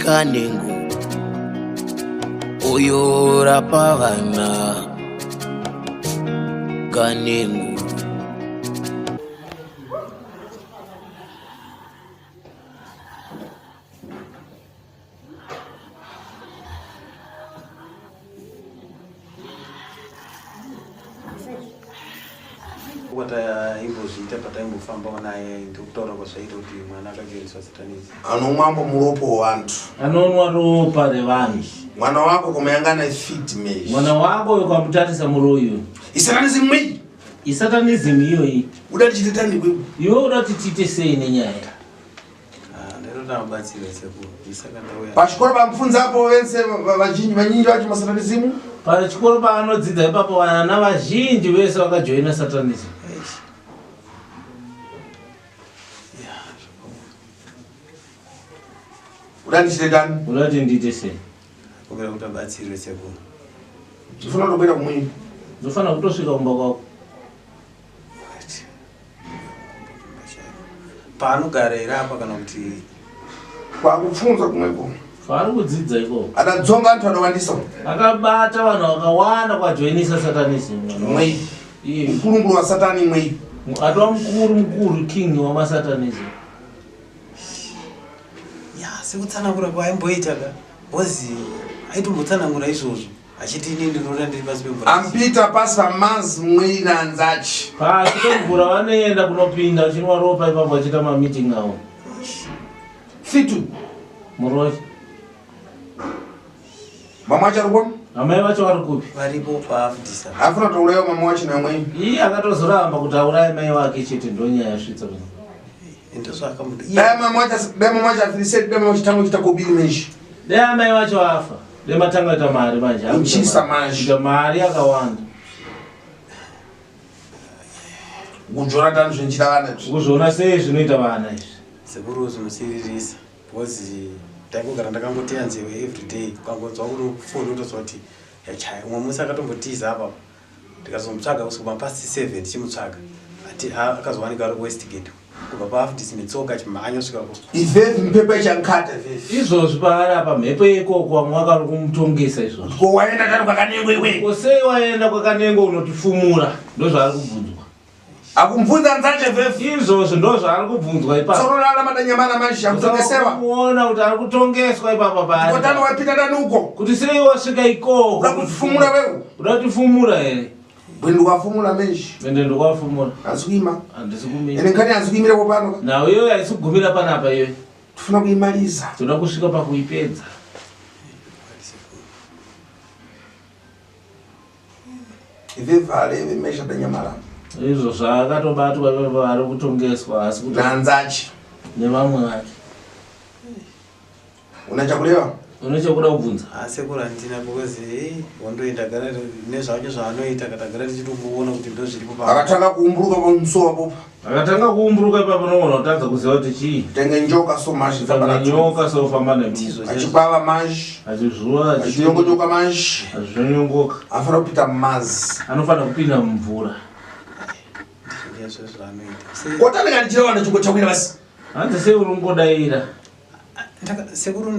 Kanengo uyo rapa vana Kanengo. Wataimbozviita pataimbofambawo naye ndokutaura kwazvaita kuti mwana akajoiniswa satanism. Anomwambo muropo wevantu. Anonwa ropa revanhu. Mwana wako kumayangana ifit mesh. Mwana wako ukamutarisa muroyi. Isatanism mei. Isatanism iyoyi. Uda tichite tani kweku. Iwe uda kuti tiite sei nenyaya? Pachikoro pamupfunza apo vese vazhinji vanyinji vacho masatanism. Pachikoro paanodzidza ipapo vana vazhinji vese vakajoina satanism. Uda ndichite tani? Uda kuti ndiite sei? Kumbira kuti abatsirwe sekuru. Ndinofanira kutobwera kumwini. Ndinofanira kutosvika kumba kwako. Paanogara here apa kana kuti kwakupfunza kumweko kwaari kudzidza ikoko akadzonga vanhu vanowandisa akabata vanhu vakawanda kwajoinisa satanism mwei mukuru wasatani mwei atova mukuru mukuru king wamasatanism ya sekutsanangura kwaaimboita ka bhozi aitombotsanangura izvozvo achiti ini ndinoda ndiri pasi pemvura. Ampita pasi pamanzi mwinanzachi. Pasi pemvura vanoenda kunopinda vachinwa ropa ipapo vachiita mameeting awo. Fitu. Muroyi. Mama wacho ari kupi? Amai vacho vari kupi? Varipo paafdisa. Afuna kutouraiwa mama wacho namwe. Iye akatozoramba kuti auraye mai wake chete ndonyaya yasvitsa pano. Ndozvaakamuda. Dai mama wacho dai mama wacho afirise dai mama wacho tango chita kobiri menshi. Dai amai vacho afa. Dai matanga kuita mari manje. Uchisa manje. Kuita mari yakawanda. Kujora tani zvinchita vana izvi. Kuzviona sei zvinoita vana izvi. Sekuru zvinosiririsa because ndaingogara ndakangoteya nzeve everyday ukangonzwa uri foni utozwa kuti yachaya umwe musi akatombotiza apa ndikazomutsvaga kusvika past 7 ndichimutsvaga ati akazowanika ari kuwestgate kubva paafdis netsoka achimhanya kusvika ku Ivevi mpepo ichankata ivevi. Izvozvi paari apa mhepo yekoko vamwe vakari kumutongesa izvozvi. Ko waenda tani kwakanengo iwe. Ko sei waenda kwakanengo unotifumura ndozvaari kubvunzwa. Akumvunza nzache vevi. Izvozvi ndozvaari kubvunzwa ipapo. Tsororana madanyamana manje akutongesewa. Kuona kuti ari kutongeswa ipapa paari. Ko tani wapinda tani uko. Kuti sei wasvika ikoko. Uda kutifumura wewe. Uda kutifumura here? Bwe ndikafumura manje. Ende ndikafumura. Hanzi kuima. Handisi kumira. Ende ngani hanzi kuimira ko pano. Nhau iyoyo haisi kugumira panapa iyoyo. Tofuna kuimaliza. Toda kusvika pakuipedza. Vevale vemesha danyamara. Izvo zvaakatobatwa ipapo ari kutongeswa asi kuti Nanzachi. Nevamwe vake. Una chakureva? Une chekuda kubvunza? Ah, sekuru handina because hey, hondo iyi ndagara nezvacho zvaanoita katagara tichitomboona kuti ndozviripo pa Akatanga kuumburuka pamusuwo apo. Akatanga kuumburuka ipapo unoona kutadza kuziva kuti chii. Tenge njoka so manje Tenge nyoka so famba nemizvo. Achikwava manje. Achizvuva achinyongonyoka manje. Achizvonyongoka. Anofanira kupinda mumazi. Anofanira kupinda mumvura. Ndizvo zvaanoita. Kotanga ndichireva ndachiko chakwira basi. Hanzi sei uri kungodaira? Sekuru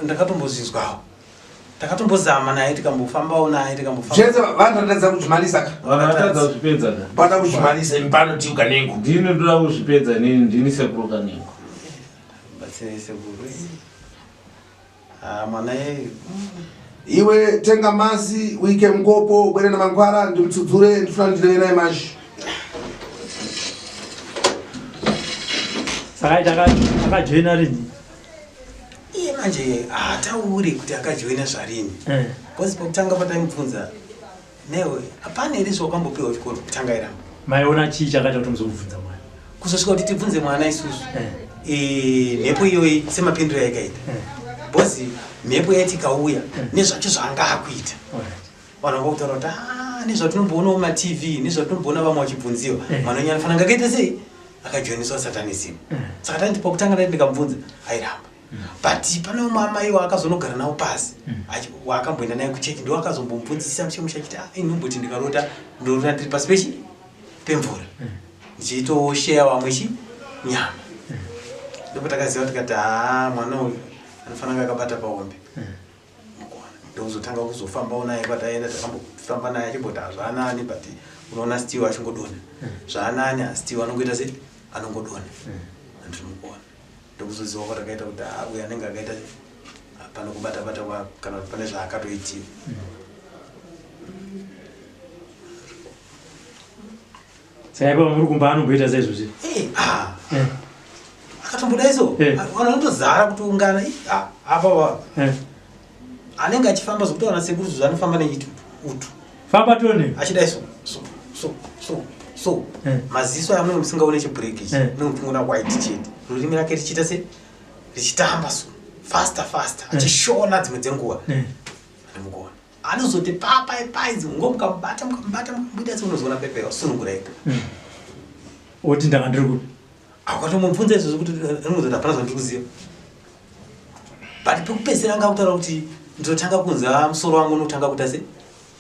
ndakatombozvinzwawo. Takatombozama naye tikambofambawo naye tikambofamba. Zvese vanhu vatadza kuzvimalisa ka. Vanhu vatadza kuzvipedza ka. Vada kuzvimalisa imi pano tiyu kanengo. Ndini ndoda kuzvipedza inini ndini sekuru kanengo. Batsirai sekuru. Ah mwana yeye. Iwe tenga mazi uike mukopo ubwere namangwara ndimutsudzure ndifuna ndireve naye manje. Saka akajoina rini? Iye manje haatauri kuti akajoina zvarini. Eh. Because pakutanga pataimubvunza newe hapana here zvawakambopiwa chikoro kutanga iramba. Maiona chii chakaita kuti muzomubvunza mwana? Kuzosvika kuti tibvunze mwana isusu. Eh. Eh, mhepo iyoyi semapindiro ayakaita. Eh. Because mhepo yaiti ikauya nezvacho zvaanga akuita. Alright. Vanhu vakutaura kuti ah nezvatinomboonawo mumatv nezvatinomboona vamwe vachibvunziwa Eh. mwana wenyu anofanira akaita sei akajoiniswa satanism. Saka taiti pakutanga ndaiti ndikamubvunza airamba. But pane umwe amai waakazonogara navo pasi waakamboenda naye kuchechi ndiwo akazombomubvunzisa mushe mushe achiti ah ini ndomboti ndikarota ndorota ndiri pasi pechi pemvura ndichitosheya vamwe chi nyama. Ndipo takaziva tikati haa mwana uyu Anofanira kunge akabata pahombe. Mukuona. Ndokuzotanga kuzofambawo naye kwataenda takambofamba naye achimboti hazvaanani but unoona still achingodonha. Zvaanani asi still anongoita sei? Anongodonha. Andiri mukuona. Ndokuzoziva kwatakaita kuti ah uyu anenge akaita pane kubata bata kwa kana kuti pane zvaakatoitiwa. Saka ipapo muri kumba anomboita saizvozvi? Eh, ah. Eh. Akatomboda iso. Eh. Vanhu vanotozara kutoungana. Eh, ah, apa pa. Eh. Anenge achifamba zvekuti vana sekuru zvo anofamba nechitu utu. Famba tione. Achida iso. So so so so. Eh. Maziso aya munenge musingaone chibreak ichi. Eh. Munenge muchingoona white chete. Rurimi rake richiita se richitamba so. Faster faster. Achishona dzimwe dzenguva. Eh. Andimukuona. Anozoti papai pai dzimwe mukamubata mukamubata mukamuita se unozoona pepe wasunungura ega. Oti ndanga ndiri kupi? Akatomubvunza izvozvo kuti anozoti hapana zvandiri kuziva. But pekupedzisira anga akutaura kuti ndinotanga kunzwa musoro wangu unotanga kuita se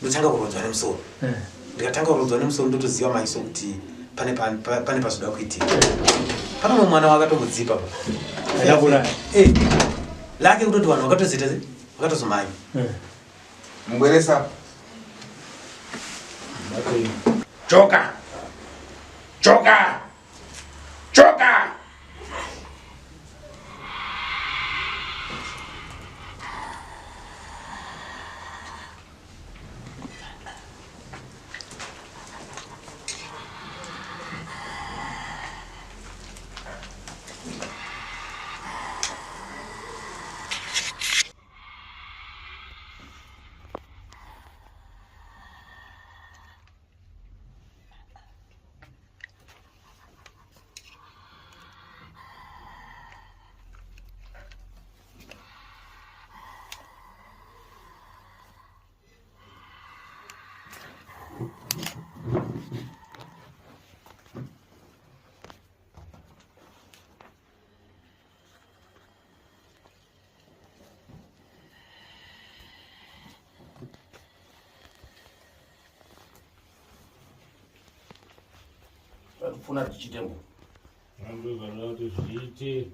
ndotanga kurodzwa nemusoro. Eh. Ndikatanga kurodzwa nemusoro ndotoziva maiso kuti pane pane pazoda kuitika. Pane umwe mwana wakatombodzipa pa. Aida kuuraya. Eh. Lake kutoti vanhu vakatozoita se vakatozomhanya. Eh. Mubweresa. Joka. Joka. Joka. Funa tichite ngo. Ndozvanoda kuti zviite.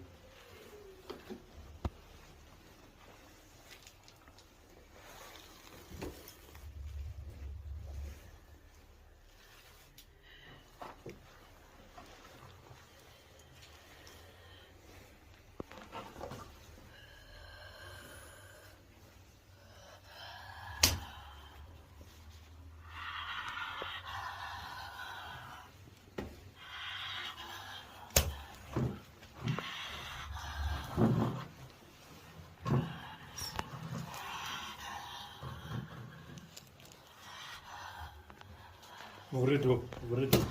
Vhure door, vhure door.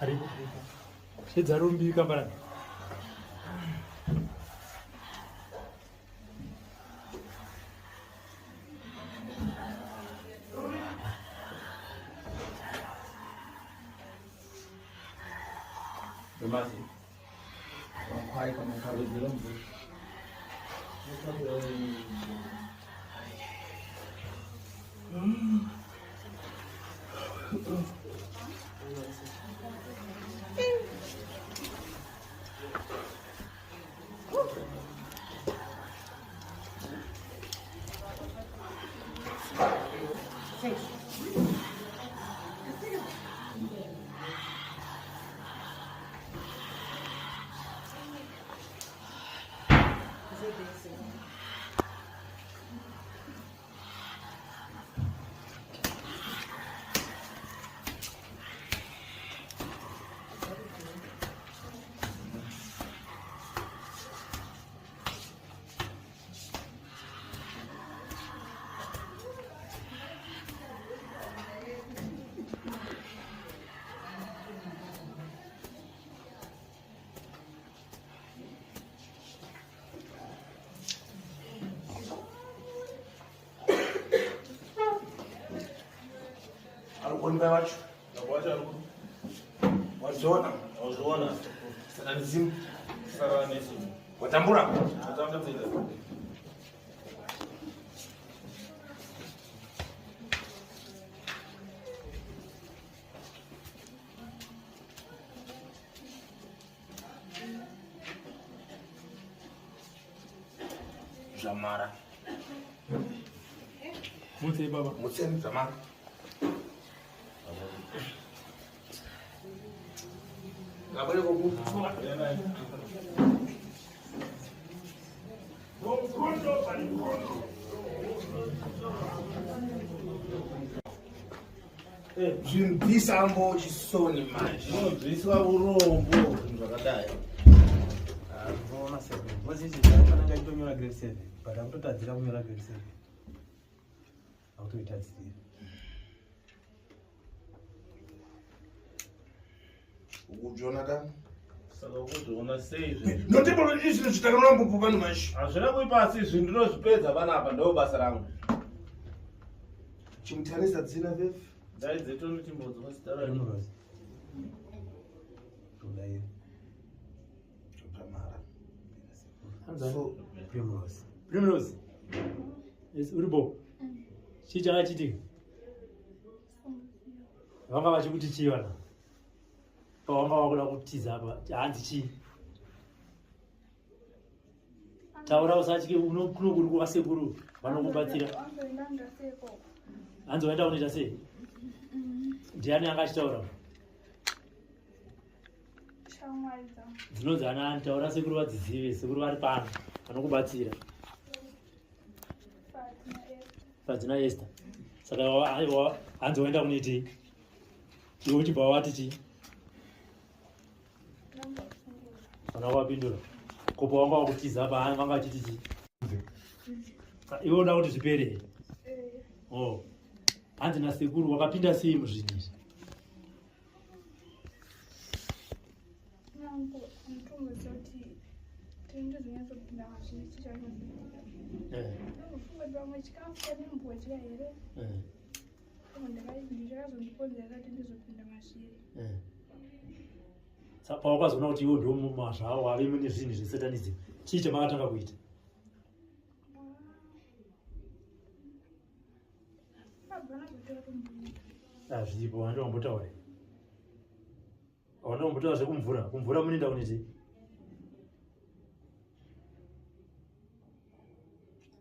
Aripo. Shedza rumbi kambarani. Ari kuonekwa wacho. Wazviona? Wazviona? Satanism. Satanism. Watambura. Watambudzika. Zvamara. Mutsei baba. Mutseni zvamara. Ngabone koku. Zvinobvisa ambo chisoni manje. Zvinobviswa urombo zvinhu zvakadai. Unoona seven. Wazhinji dzakananga chitonyora grade 7 but akutotadzira kunyora grade 7. Akutoitadzira. Jonathan. Saka ukuzviona sei zvinhu? Notibolo izvi zvitakanora mbupu vanhu manje. Hazvina kuipa asi zvinhu ndinozvipedza panapa ndo basa rangu. Chimutanisa dzina vefu. Dai dzetoni timbodzwa zita rake. Primrose. Toda Zvamara. Hanzani. So Primrose. Primrose. Yes, uri bo. Chii chakachitika? Vanga vachikuti chii vana? Pavanga vakuda kutiza apa, hanzi chii? Taura usatye unokuno kuri kuvasekuru vanokubatsira. Hanzi waenda kunoita sei? Ndiani anga achitaura? Dzinonzi ana ani? Taura sekuru vadzizive, sekuru vari pano vanokubatsira. Fadzina Esther. Saka hanzi waenda kunoitei? Iwe uchibva wati chii? Vana wapindura. Kopo wanga wakutiza apa vanga vachiti chii? Iwe unoda kuti zvipere? Oh. Hanzi nasekuru wakapinda sei muzvinhu izvi? Eh. Eh. Saka pawakazoona kuti iwe ndiwo mumazvawo wave mune zvinhu zvesatanism chii chamakatanga kuita? Hazvipo, wanda wambotaura. Wanda wambotaura zvekumvura. Kumvura munoenda kunoitei?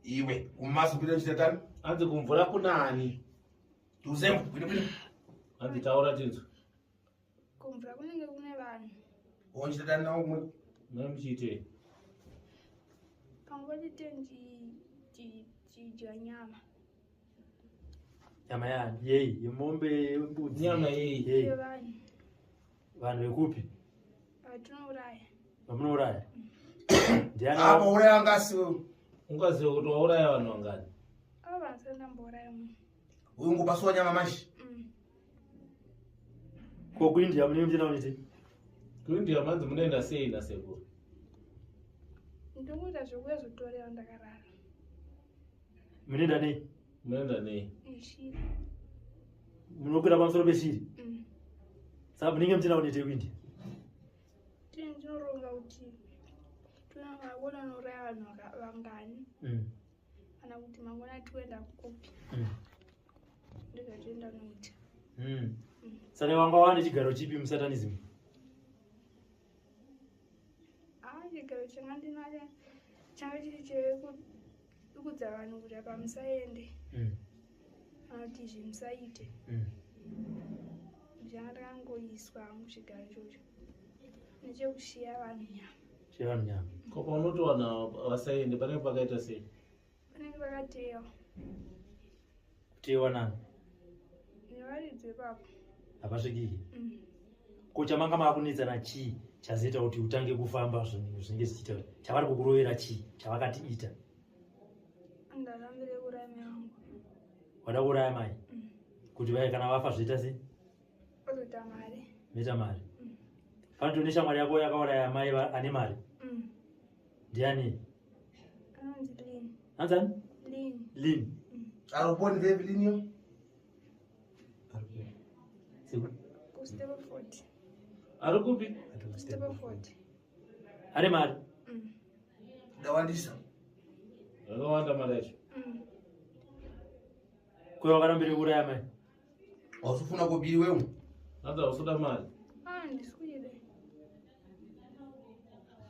iwe kumaso kuita chitatani. Hanzi kumvura kunani? Tuzembo kwine kwine. Hanzi taura tinzwe. Kumvura kunenge kune vanhu. Wo chitatani nawo kumwe. Mune muchiitei? Panguva chidya nyama. Nyama yani yei yemombe yembudzi. Nyama yei? Yei. Yevanhu. Vanhu vekupi? Vatinouraya. Vamunouraya? Ndiani? Apa uraya ngasi wewe. Ungaziva kuti wauraya vanhu vangani? Ava vanhu vasati ndambouraya munhu. Uyu ngopasuwa nyama manje. Ko kuIndia munenge muchienda kunoitei? Kuindia manzi munoenda sei nasekuru? Ndingoita zvekuya ndakarara. Munoenda nei? Munoenda nei? Neshiri. Munokwira pamusoro peshiri? Mm. Saka munenge muchienda kunoitei kuIndia? Tini ndinoronga kuti mangwana unouraya vanhu vangani kana kuti mangwana tikuenda kupi. Ndozvatoenda noita. Saka wanga wane chigaro chipi musatanism? Ah, chigaro changa ndinacho changa chiri chekudza vanhu kuti apa musaende kana kuti izvi musaite. Changa ndakangoiswa muchigaro ichocho nechekushiya vanhu nyama. Chevanhu nyama. Ko paunotowana vasaende panenge pakaita sei? Panenge pakateyewa Kuteyewa nani? nevaridzi vepapo. Hapasvikiki. Ko chamanga maakunetsana chii chazoita kuti utange kufamba zvinhu zvinenge zvichiita chavari kukurovera chii chavakati ita? Ndarambire kuuraya mai vangu. Wada kuuraya mai? Kuti vai kana vafa zvoita sei? Ozoita mari. Moita mari. Panoto neshamwari yako yakauraya mai ane mari? Ndiani? Anonzi Lin. Anzani? Lin. Lin. Aruponi vepi liniyo? Sekuru. Kustableford. Ari kupi? Kustableford. Ane mari? Ndawandisa. Zvakawanda mari yacho. Ko wakarambire kuuraya mai? Hausufuna kobiri wewe. Hanzi hausuda mari. Ah, ndisikuide.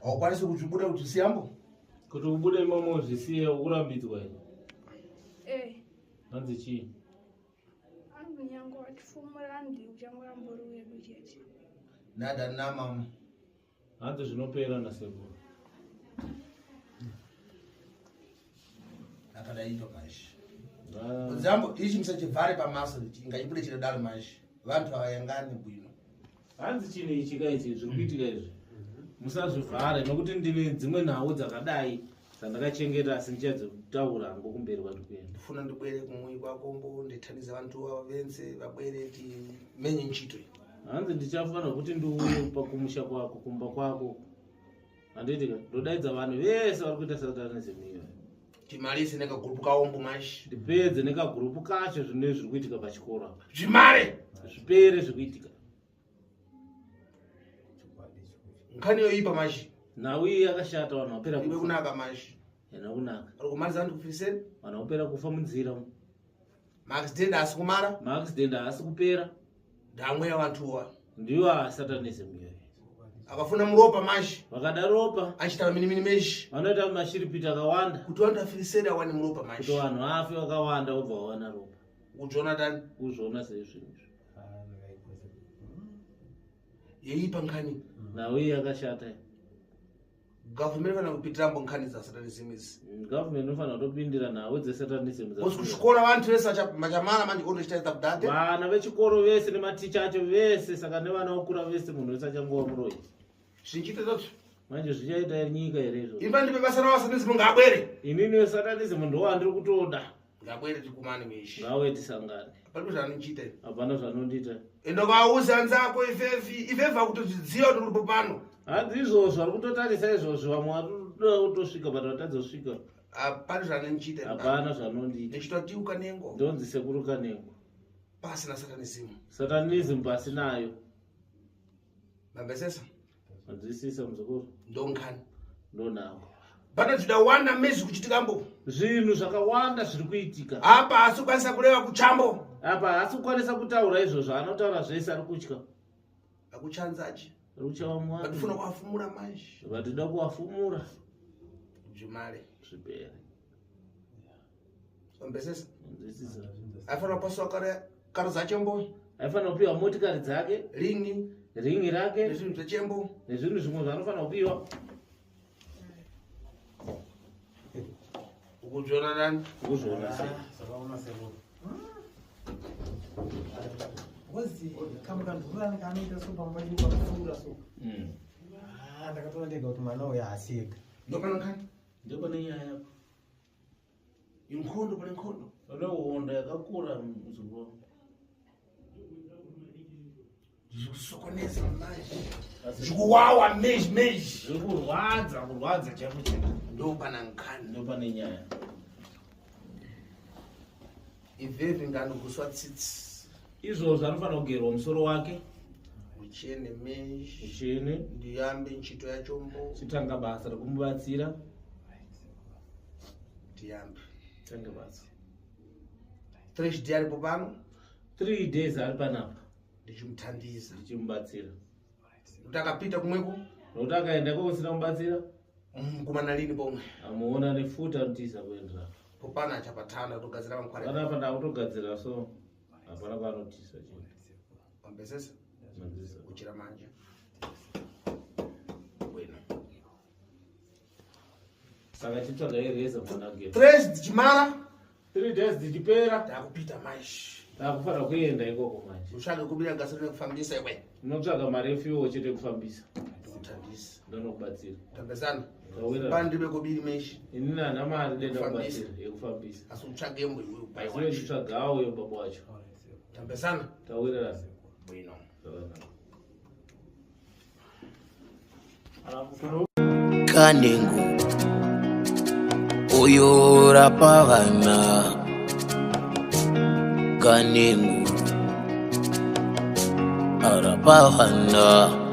Haukwanisi kuchibuda kuti siyambo. Kuti ubude imomo uzvisiye ukurambidzwa here? Eh. Hanzi chii? Hanzi nyange watifumura ndi uchangoramba uri wedu chete. Nada namam. Hanzi zvinopera nasekuru. Akadaitwa manje. Zambo ichi musachivhare pamaso ngachibude chidodaro manje. Vantu havayangani bwino. Hanzi chinhu ichi ka ichi zviri kuitika izvi musazvivhare nokuti ndine dzimwe nhau dzakadai dzandakachengeta asi ndichadzotaura hangu kumberi kwati kuenda. Ndifuna ndibwere kumwi kwakombo ndithandize vantu ava vense vabwere timenye ntchito iyi. Hanzi ndichafanira kuti ndiuye pakumusha kwako kumba kwako handiti ka ndodaidza vanhu vese vari kuita satanism iyo Timalise nekagurupu kaombo manje. Ndipedze nekagurupu kacho zvinenge zviri kuitika pachikoro apa. Zvimare. Zvipere zviri kuitika. Nkhani yoipa manje. Nhau iyi yakashata vanhu vapera kufa. Kunaka manje. Yana kunaka. Vari kumaliza vanhu kufiseni. Vanhu vapera kufa munzira umu. Maaccident haasi kumara. Maaccident haasi kupera. Ndamweya vantuwa. Ndiyo satanism iyoyo. Akafuna muropa manje. Vakada ropa. Achita minimini meshi. Vanoita mashiripiti akawanda. Kuti vanhu vafirisere awane muropa manje. Kuti vanhu vafe vakawanda vobva vawana ropa. Udzona tani? Uzviona seizvinhu izvi. Yeipa nkhani. Nhau iyi yakashata. Government inofanira kupindira nkhani dza satanism idzi. Government inofanira kutopindira nhau dzesatanism. Because kuchikora vantu vese machamara manje ondochitaita kudade. Vana vechikoro vese nematicha acho vese saka nevana vakura vese munhu wese achangova muroyi. Zvichiita izvozvo. Manje zvichaita nyika here izvo? Imba ndipe basa ravo satanism ngaabwere. Inini wesatanism ndo wandiri kutoda. Ngabwere tikumane mishi. Ngawe tisangane. Hapana zvaanochiita. Hapana zvaanondiita. Enda kwauza anzako ifefi, ifefi akutozvidziva kuti uripo pano. Hanzi izvozvo ari kutotarisa izvozvo vamwe vari kutoda kutosvika but vatadza kusvika. Hapana zvaanondiita. Hapana zvaanondiita. Ndichitoti ukanengo. Ndonzi sekuru kanengo. Pasina satanism. Satanism pasinayo. Mambesesa. Manzwisisa muzukuru. Ndonkani. Ndonako. Pana zvidawanda mezi kuchitika mbo. Zvinhu zvakawanda zviri kuitika. Apa haasi kukwanisa kureva kuchambo. Apa haasi kukwanisa kutaura izvozvo anotaura zvese ari kutya. Akuchanzachi. Ari kutya vamwe. Vatifuna kuwafumura manje. Vatida kuwafumura. Zvimare. Zvipere. Mambesesa. Manzwisisa. Aifanira kupaswa kare karo dzachembo. Aifanira kupiwa motikari dzake. Ringi. Ringi rake. Nezvinhu zvechembo. Nezvinhu zvimwe zvaanofanira kupiwa. Ukuzviona nani? Ukuzviona sei? Zvakaoma sekuru. Because kamwe kandururani kaanoita so pamba pacho kakupfuura so. Ah, ndakatoona ndega kuti mwana uyu haasi ega. Ndopano kani? Ndopane nyaya yako. Inkhondo pane nkhondo. Pane hondo yakakura muzukuru wangu. Zvikusokoneza manje. Zvikuwawa mezhi mezhi. Zvikurwadza kurwadza chaiko chaiko. Ndopana nkhani. Ndopane nyaya. Ivhevhi nganoguswa tsitsi. Izvozvo anofanira kugerwa musoro wake. Uchene mezhi. Uchene. Ndiyambe nchito yachombo. Chitanga basa rekumubatsira. Tiyambe. Tange basa. 3 days aripo pano. 3 days ari panapa. Ndichimuthandiza. Ndichimubatsira. Kuti akapita kumweko? Nokuti akaenda ikoko usina kumubatsira? Kumana lini pomwe? Amuona nefuta anotiza kuendera. Popana achapatana kutogadzira vankware. Panapa ndakutogadzira so hapana paanotisa chete. Wambesesa? Manzisa. Kuchira manje. Bueno. Saka chitsvaga ireza mwana gero. 3 dzichimara. 3 days dzichipera. Takupita manje. Takufanira kuenda ikoko manje. Utsvage kubira gasi rekufambisa iwe. Unotsvaga mari yefuel chete kufambisa. Ndikuthandisa. Ndonokubatsira. Tambesana. Tawira. Pandibe kubiri meshi. Inini hana mari denda Kufambisa. kubatsira yekufambisa. Asi utsvage mbo iwe ubai Asi wacho. nditsvagawo yo baba wacho. Tambesana. Tawira. Bwino. Zvakanaka. Kanengo uyo rapa vana Kanengo arapa vana.